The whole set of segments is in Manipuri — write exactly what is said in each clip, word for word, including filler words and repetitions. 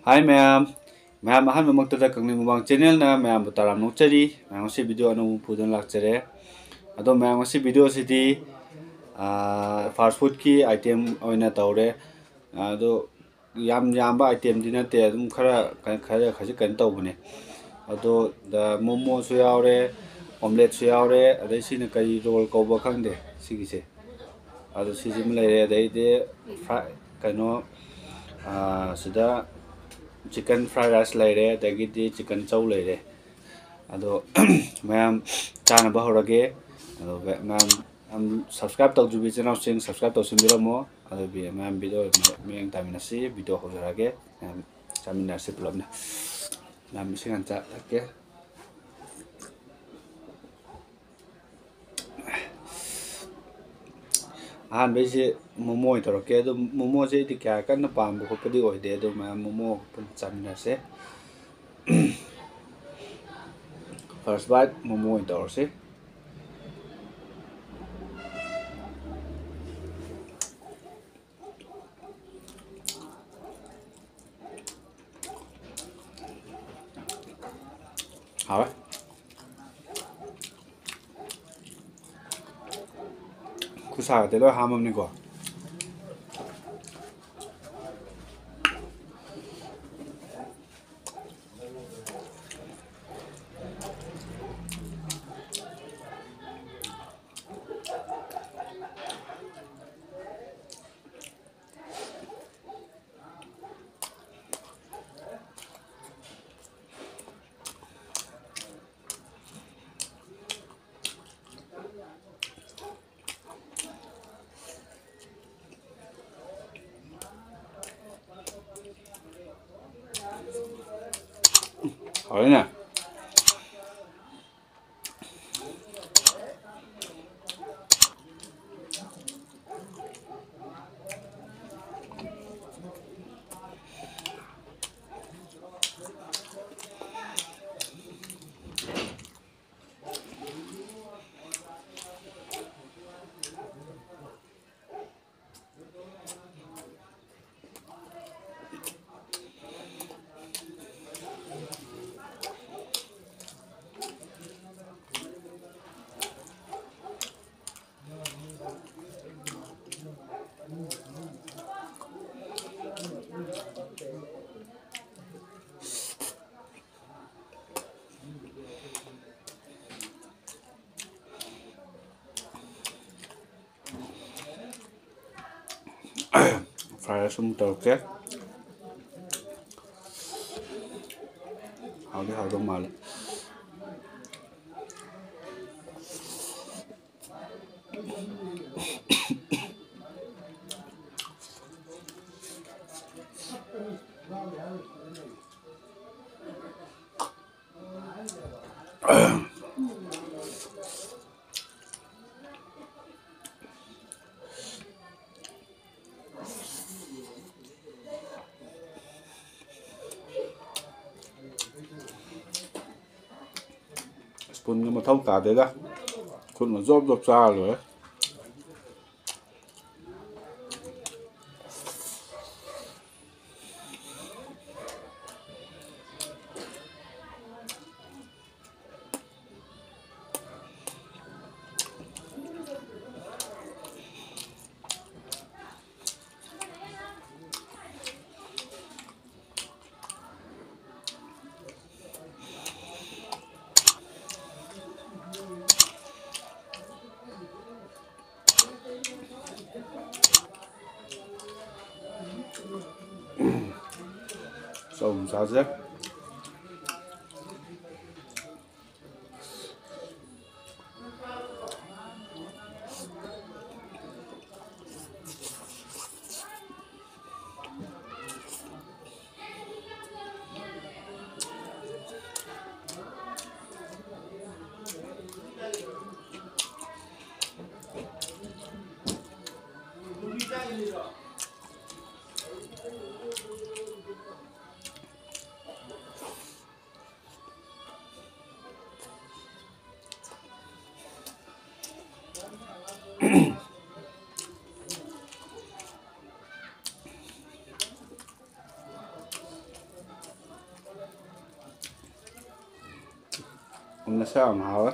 ꯍꯥꯏ ꯃꯌꯥꯝ, ꯃꯌꯥꯝ ꯑꯍꯥꯟꯕꯃꯛꯇꯗ ꯀꯪꯂꯩ ꯃꯨꯛꯕꯥꯡ ꯆꯦꯅꯦꯜꯅ ꯃꯌꯥꯝꯕꯨ ꯇꯔꯥꯝ ꯑꯣꯛꯆꯔꯤ꯫ ꯃꯌꯥꯝ ꯉꯁꯤ ꯚꯤꯗꯤꯑꯣ ꯑꯅꯧꯕ ꯄꯨꯗꯨꯅ ꯂꯥꯛꯆꯔꯦ꯫ ꯑꯗꯣ ꯃꯌꯥꯝ ꯉꯁꯤ ꯚꯤꯗꯤꯑꯣꯁꯤꯗꯤ ꯐꯥꯁ ꯐꯨꯗꯀꯤ ꯑꯥꯏꯇꯦꯝ ꯑꯣꯏꯅ ꯇꯧꯔꯦ꯫ ꯑꯗꯣ ꯌꯥꯝ ꯌꯥꯝꯕ ꯑꯥꯏꯇꯦꯝꯗꯤ ꯅꯠꯇꯦ, ꯑꯗꯨꯝ ꯈꯔ ꯈꯔ ꯈꯖꯤꯛ ꯀꯩꯅꯣ ꯇꯧꯕꯅꯦ꯫ ꯑꯗꯣ ꯃꯣꯃꯣꯁꯨ ꯌꯥꯎꯔꯦ, ꯑꯣꯝꯂꯦꯠꯁꯨ ꯌꯥꯎꯔꯦ, ꯑꯗꯩ ꯁꯤꯅ ꯀꯔꯤ ꯔꯣꯜ ꯀꯧꯕ ꯈꯪꯗꯦ ꯁꯤꯒꯤꯁꯦ꯫ ꯑꯗꯣ ꯁꯤꯁꯤꯃ ꯂꯩꯔꯦ, ꯑꯗꯩꯗꯤ ꯐ꯭ꯔꯥꯏ ꯀꯩꯅꯣ, ꯁꯤꯗ ꯆꯤꯛꯀꯟ ꯐ꯭ꯔꯥꯏ ꯔꯥꯏꯁ ꯂꯩꯔꯦ, ꯑꯗꯒꯤꯗꯤ ꯆꯤꯛꯀꯟ ꯆꯧ ꯂꯩꯔꯦ꯫ ꯑꯗꯣ ꯃꯌꯥꯝ ꯆꯥꯅꯕ ꯍꯧꯔꯒꯦ꯫ ꯑꯗꯨꯒ ꯃꯌꯥꯝ, ꯃꯌꯥꯝ ꯁꯕꯁꯀ꯭ꯔꯥꯏꯕ ꯇꯧꯗ꯭ꯔꯤꯕ ꯏꯆꯤꯜ ꯏꯅꯥꯎꯁꯤꯡ ꯁꯕꯁꯀ꯭ꯔꯥꯏꯕ ꯇꯧꯁꯤꯟꯕꯤꯔꯝꯃꯣ꯫ ꯑꯗꯨꯒꯤ ꯃꯌꯥꯝ ꯚꯤꯗꯤꯑꯣ ꯃꯤꯠꯌꯦꯡ ꯇꯥꯃꯤꯟꯅꯁꯤ꯫ ꯚꯤꯗꯤꯑꯣ ꯍꯧꯖꯔꯛꯑꯒꯦ꯫ ꯃꯌꯥꯝ ꯆꯥꯃꯤꯟꯅꯔꯁꯤ ꯄꯨꯂꯞꯅ꯫ ꯃꯌꯥꯝ ꯏꯁꯤꯡ ꯍꯥꯟꯅ ꯆꯥ ꯊꯛꯀꯦ꯫ ꯑꯍꯥꯟꯕꯩꯁꯦ ꯃꯣꯃꯣ ꯑꯣꯏꯅ ꯇꯧꯔꯛꯀꯦ꯫ ꯑꯗꯣ ꯃꯣꯃꯣꯁꯦ ꯑꯩꯗꯤ ꯀꯌꯥ ꯀꯟꯅ ꯄꯥꯝꯕ ꯈꯣꯠꯄꯗꯤ ꯑꯣꯏꯗꯦ, ꯑꯗꯣ ꯃꯌꯥꯝ ꯃꯣꯃꯣ ꯄꯨꯟꯅ ꯆꯥꯃꯤꯟꯅꯁꯦ꯫ ꯐꯥꯔꯁ ꯕꯥꯏꯠ ꯃꯣꯃꯣ ꯑꯣꯏꯅ ꯇꯧꯔꯁꯤ꯫ ꯍꯥꯎꯋꯦ꯫ ꯈꯨꯠꯁꯥꯒꯗꯤ ꯂꯣꯏ ꯍꯥꯝꯃꯝꯅꯤꯀꯣ꯫ ꯍꯥꯎꯋꯤꯅꯦ꯫ ꯁꯨꯝ ꯇꯧꯔꯛꯀꯦ꯫ ꯍꯥꯎꯗꯤ ꯍꯥꯎꯗꯧ ꯃꯥꯜꯂꯦ꯫ ꯁ꯭ꯄꯨꯟꯒ ꯃꯊꯧ ꯇꯥꯗꯦꯗ꯫ ꯈꯨꯠꯅ ꯖꯣꯞ ꯖꯣꯞ ꯆꯥꯔ ꯂꯣꯏꯔꯦ꯫ ꯆꯧ ꯆꯥꯁꯦ꯫ ꯃꯁꯥ ꯌꯥꯝ ꯍꯥꯎꯋꯦ꯫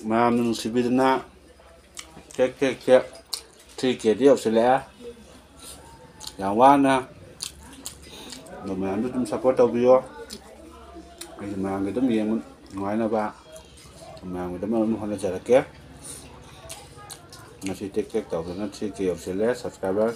ꯃꯌꯥꯝꯅ ꯅꯨꯡꯁꯤꯕꯤꯗꯅ ꯀꯦꯛ ꯀꯦꯛ ꯀꯦꯛ ꯊ꯭ꯔꯤ ꯀꯦꯗꯤ ꯌꯧꯁꯤꯜꯂꯛꯑꯦ꯫ ꯌꯥꯝ ꯋꯥꯅ ꯑꯗꯣ ꯃꯌꯥꯝꯁꯨ ꯑꯗꯨꯝ ꯁꯞꯄꯣꯔꯠ ꯇꯧꯕꯤꯌꯣ꯫ ꯑꯩꯁꯨ ꯃꯌꯥꯝꯒꯤ ꯑꯗꯨꯝ ꯌꯦꯡꯕ ꯅꯨꯡꯉꯥꯏꯅꯕ ꯃꯌꯥꯝꯒꯤꯗꯃꯛ ꯑꯗꯨꯝ ꯍꯣꯠꯅꯖꯔꯛꯀꯦ꯫ ꯉꯁꯤ ꯇꯦꯛ ꯇꯦꯛ ꯇꯧꯗꯅ ꯊ꯭ꯔꯤ ꯀꯦ ꯌꯧꯁꯤꯜꯂꯦ ꯁꯕꯁꯀ꯭ꯔꯥꯏꯕꯔ꯫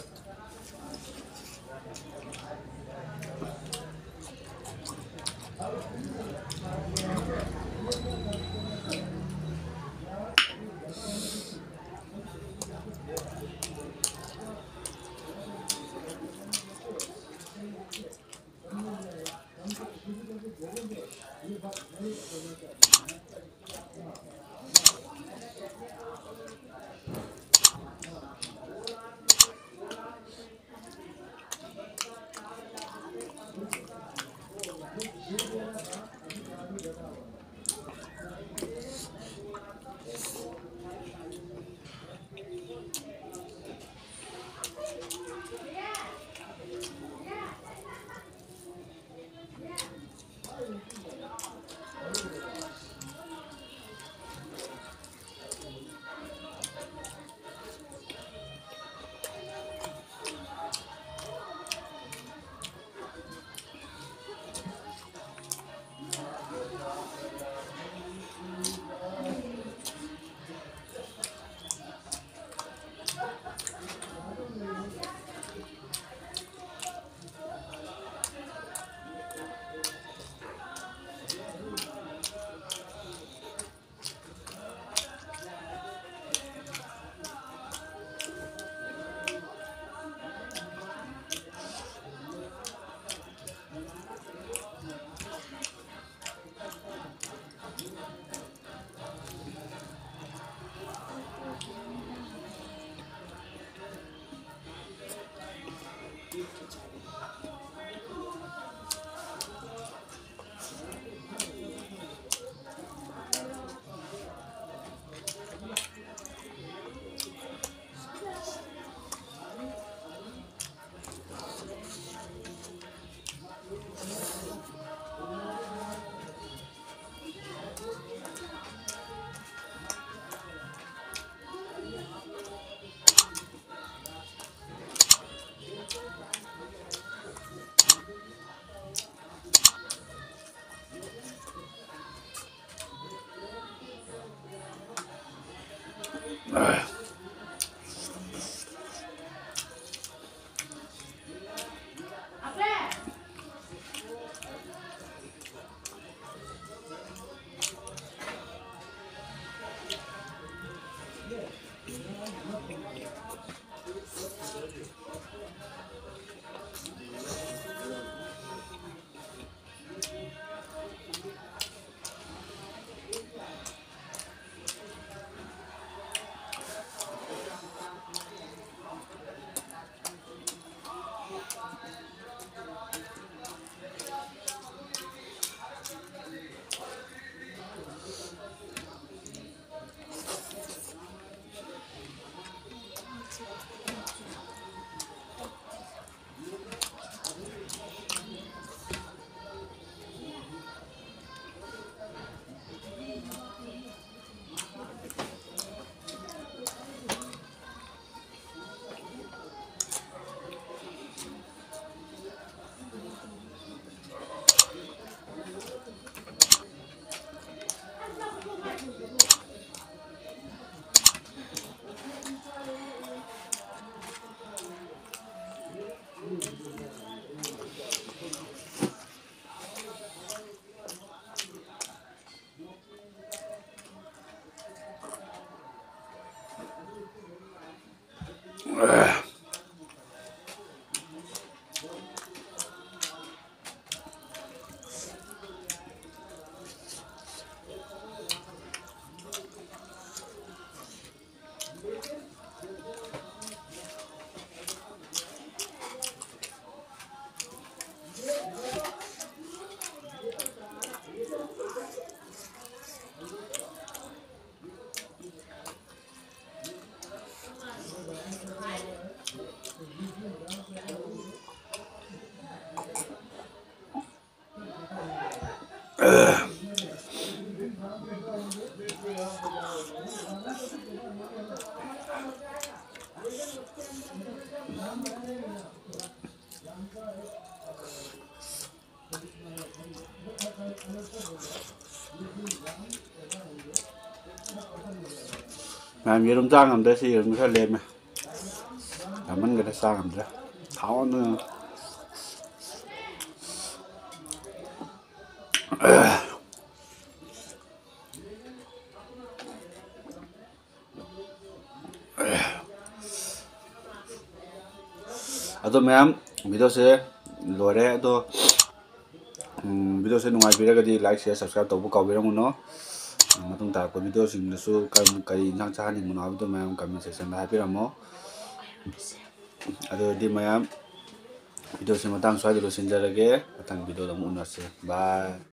ꯃꯌꯥꯝ ꯌꯦꯔꯨꯝ ꯆꯥ ꯉꯝꯗ꯭ꯔꯦ꯫ ꯁꯤ ꯌꯦꯔꯨꯝ ꯈꯔ ꯂꯦꯝꯃꯦ꯫ ꯌꯥꯝꯃꯟꯒ꯭ꯔꯦ, ꯆꯥ ꯉꯝꯗ꯭ꯔꯦ꯫ ꯊꯥꯎ ꯑꯣꯟꯗꯅ꯫ ꯑꯗꯣ ꯃꯌꯥꯝ, video ꯁꯦ ꯂꯣꯏꯔꯦ꯫ ꯑꯗꯣ, ꯎꯝ, video ꯁꯦ ꯅꯨꯡꯉꯥꯏꯕꯤꯔꯒꯗꯤ like, share, subscribe ꯇꯧꯕ ꯀꯥꯎꯕꯤꯔꯝꯒꯅꯣ꯫ ꯃꯇꯨꯡ ꯇꯥꯔꯛꯄ video ꯁꯤꯡꯗꯁꯨ ꯀꯔꯝ-, ꯀꯔꯤ ꯏꯟꯁꯥꯡ ꯆꯥꯍꯟꯅꯤꯡꯕꯅꯣ ꯍꯥꯏꯕꯗꯣ ꯃꯌꯥꯝ comment section ꯗ ꯍꯥꯏꯕꯤꯔꯝꯃꯣ꯫ ꯑꯗꯨꯗꯤ ꯃꯌꯥꯝ, video ꯁꯦ ꯃꯇꯥꯡ ꯁ꯭ꯋꯥꯏꯗ ꯂꯣꯏꯁꯤꯟꯖꯔꯒꯦ꯫ ꯃꯊꯪ video ꯗ ꯑꯃꯨꯛ ꯎꯅꯁꯦ꯫ Bye꯫